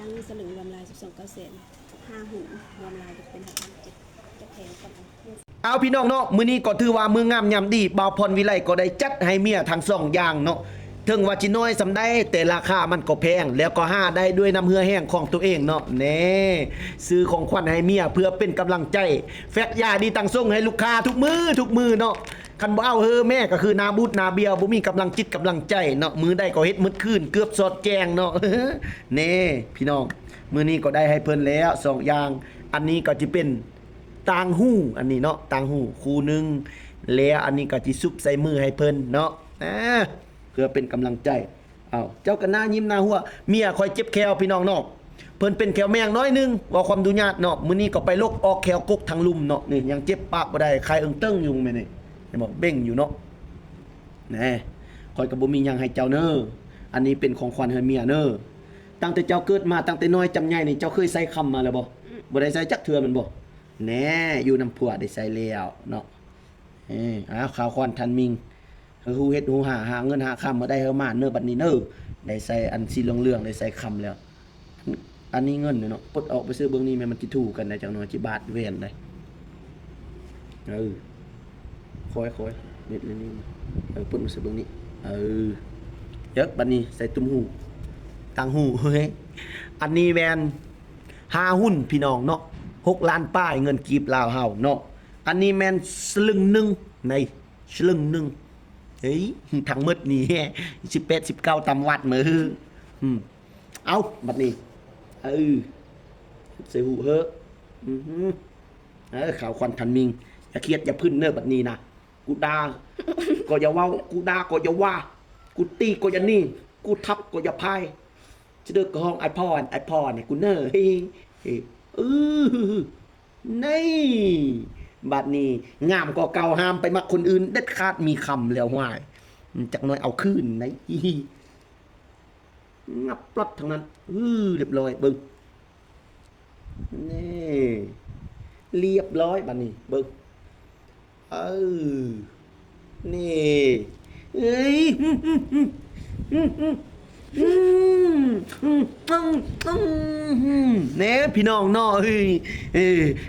ສະລຶງລວມລາຍສິບສອງເກົ້າແສນ ຫ້າຫຸ້ນລວມລາຍກໍເປັນຫົກພັນເຈັດ ຈະແພງກວ່າ ເອົາ ພີ່ນ້ອງເນາະ, ມື້ນີ້ກໍຖືວ່າມື້ງາມຍາມດີ, ບ່າວພອນວິໄລກໍໄດ້ຈັດໃຫ້ເມຍທັງສອງຢ່າງເນາະ. ເຖິງວ່າຊິນ້ອຍສ່ຳໃດ, ແຕ່ລາຄາມັນກໍແພງ, ແລ້ວກໍຫາໄດ້ດ້ວຍນ້ຳເຫື່ອແຮງຂອງຕົວເອງເນາະ. ແນ່, ຊື້ຂອງຂວັນໃຫ້ເມຍເພື່ອເປັນກຳລັງໃຈ. ແຟັກຢາດີຕັງສົ່ງໃຫ້ລູກຄ້າທຸກມື້, ທຸກມື້ເນາະ. ຄັນບໍ່ເອົາເຮີແມ່ກໍຄືໜ້າບູດໜ້າບຽວ, ບໍ່ມີກຳລັງຈິດກຳລັງໃຈເນາະ. ມື້ໃດກໍເຮັດໝົດຄືນ, ເກືອບສອດແຈ້ງເນາະ. ແນ່ ພີ່ນ້ອງ, ມື້ນີ້ກໍໄດ້ໃຫ້ເພິ່ນແລ້ວສອງຢ່າງ. ອັນນີ້ກໍຈະເປັນຕ່າງຫູ, ອັນນີ້ເນາະ, ຕ່າງຫູຄູ່ໜຶ່ງ, ແລ້ວອັນນີ້ກໍຈະຊຸບໃສ່ມືໃຫ້ເພິ່ນເນາະ. ອາ ເພື່ອເປັນກຳລັງໃຈ. ເອົາ ເຈົ້າກໍໜ້າຍິ້ມໜ້າຫົວ. ເມຍຂ້ອຍເຈັບແຂ້ວ ພີ່ນ້ອງເນາະ, ເພິ່ນເປັນແຂ້ວແມງໜ້ອຍໜຶ່ງ, ຂໍຄວາມອະນຸຍາດເນາະ. ມື້ນີ້ກໍໄປລົກອອກແຂ້ວກົກທາງລຸ່ມເນາະ. ນີ້ຍັງເຈັບປາກບໍ່ໄດ້, ໄຄເອິງເຕີງຢູ່ແມ່ນີ້, ເຫັນບໍ່, ເບັ່ງຢູ່ເນາະ. ແນ່, ຂ້ອຍກໍບໍ່ມີຫຍັງໃຫ້ເຈົ້າເນີ. ອັນນີ້ເປັນຂອງຂວັນໃຫ້ເມຍເນີ. ຕັ້ງແຕ່ເຈົ້າເກີດມາ, ຕັ້ງແຕ່ນ້ອຍຈຳໃຫຍ່ນີ້, ເຈົ້າເຄີຍໃສ່ຄຳມາແລ້ວບໍ່? ອືມ ບໍ່ໄດ້ໃສ່ຈັກເທື່ອແມ່ນບໍ່? ແນ່, ຢູ່ນຳຜົວໄດ້ໃສ່ແລ້ວເນາະ. ເອີ ອ້າວ ຂ່າວຄວານທັນມິງ, ເອີ ຮູ້ເຮັດຮູ້ຫາ, ຫາເງິນຫາຄຳມາໄດ້ເຮີມານເນີ ບັດນີ້ເນີ. ໄດ້ໃສ່ອັນສີເຫຼືອງໆ, ໄດ້ໃສ່ຄຳແລ້ວ. ອັນ ອັນນີ້ເງິນເນາະ, ປົດອອກໄປຊື້ເບິ່ງນີ້ ແມ່ນມັນຊິຖືກກັນໄດ໋, ຈັກໜ້ອຍຊິບາດແຫວນໄດ໋. ເອີ ຄ່ອຍໆ ເຮັດອັນນີ້, ເອີ ປົດມາໃສ່ເບິ່ງນີ້. ເອີ ເອີ ບັດນີ້ໃສ່ຕຸ້ມຫູ, ຕ່າງຫູ. ອັນນີ້ແມ່ນຫ້າຫຸ້ນ ພີ່ນ້ອງເນາະ, ຫົກລ້ານປາຍເງິນກີບລາວເຮົາເນາະ. ອັນນີ້ແມ່ນສະລຶງໜຶ່ງ, ໃນສະລຶງໜຶ່ງ. ເອີຍ ທັງໝົດນີ້ ສິບແປດ ສິບເກົ້າ ຕາມວັດມື້. ອືມ ເອົາ ບັດນີ້ ເອີ ໃສ່ຫູເຮີ. ອື ເອີ ຂ່າວຄວັນທັນມິງ, ຢ່າຄຽດຢ່າພຶ້ນເນີ ບັດນີ້ນະ. ກູດ່າກໍຢ່າເວົ້າ, ກູດ່າກໍຢ່າວ່າ, ກູຕີກໍຢ່າໜີ, ກູທັບກໍຢ່າພາຍ. ຈະເດີກະຮ້ອງ ອ້າຍພອນ, ອ້າຍພອນໃຫ້ກູເນີ. ເອີ ເອີ ນີ້ ບາດນີ້ງາມກວ່າເກົ່າ, ຫ້າມໄປມັກຄົນອື່ນເດັດຂາດ. ມີຄຳແລ້ວ ຫວາຍ ຈັກໜ້ອຍເອົາຄືນໄດ໋. ງັບປລັອດທັງນັ້ນ. ອື ລຽບຮ້ອຍ, ເບິ່ງ ນີ້ ລຽບຮ້ອຍ. ບາດນີ້ເບິ່ງ ເອີ ນີ້ ເອີຍ ແນ່ ພີ່ນ້ອງເນາະ. ເອີ ເອີ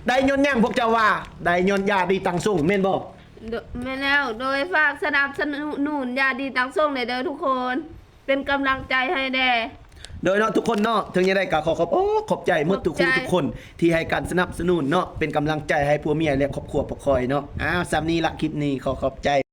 ໄດ້ຍ້ອນຫຍັງພວກເຈົ້າວ່າ? ໄດ້ຍ້ອນຢາດີຕັງສົງແມ່ນບໍ່? ໂດ ແມ່ນແລ້ວ, ໂດຍ ຝາກສະໜັບສະໜູນຢາດີຕັງສົງແດ່ເດີທຸກຄົນ. ເປັນກຳລັງໃຈໃຫ້ແດ່. ໂດຍເນາະ ທຸກຄົນເນາະ, ເຖິງຢ່າງໃດກໍຂໍຂອບອົກຂອບໃຈໝົດທຸກຜູ້ທຸກຄົນທີ່ໃຫ້ການສະໜັບສະໜູນເນາະ, ເປັນກຳລັງໃຈໃຫ້ຜົວເມຍ ແລະ ຄອບຄົວພວກຂ້ອຍເນາະ. ອ້າວ ສ່ຳນີ້ລະ ຄລິບນີ້ ຂໍຂອບໃຈ.